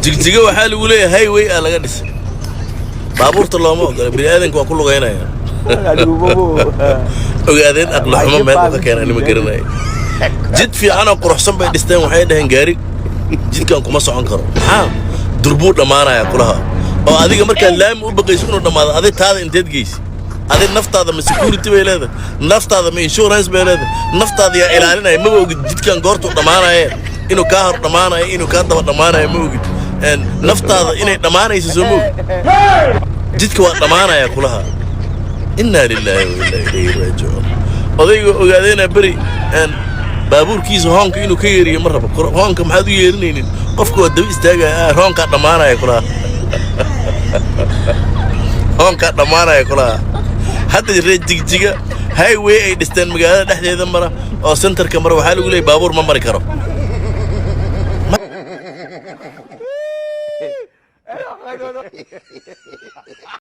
Jigjiga waxaa lagu leeyahay highway aa laga dhisay, baabuurta looma ogola, bini aadanka waa ku lugaynaya. Ogaadeen aqli xumo meel uu ka keenay anima garanayo. Jid fiicanoo quruxsan bay dhisteen. Waxay dhaheen gaari jidkan kuma socon karo. Maxaa durbuu dhammaanaya kulaha? Oo adiga markaad laami u baqayso inuu dhammaado, adig taada inteed geysi? Adig naftaada ma security bay leedahay? Naftaada ma insurance bay leedahay? Naftaada yaa ilaalinaya? Maba ogid jidkan goortuu dhammaanaye, inuu kaa hor dhammaanayo, inuu kaa daba dhammaanayo ma ogid. Naftaada inay dhammaanayso soo ma ogid? Jidka waa dhammaanaya kulaha. Innaa lilaahi wa innaa ilayhi raajicuun. Odayga ogaadeenaa beri baabuurkiisa hoonka inuu ka yeeriyo ma rabo. Hoonka maxaad u yeerinaynin? Qofka waa daba istaagaya. Ah, hoonkaa dhammaanaya kulaha, hoonkaa dhammaanaya kulaha. Hadda reer Jigjiga highway ay dhisteen magaalada dhexdeeda mara oo centerka mara, waxaa lagu leeyay baabuur ma mari karo.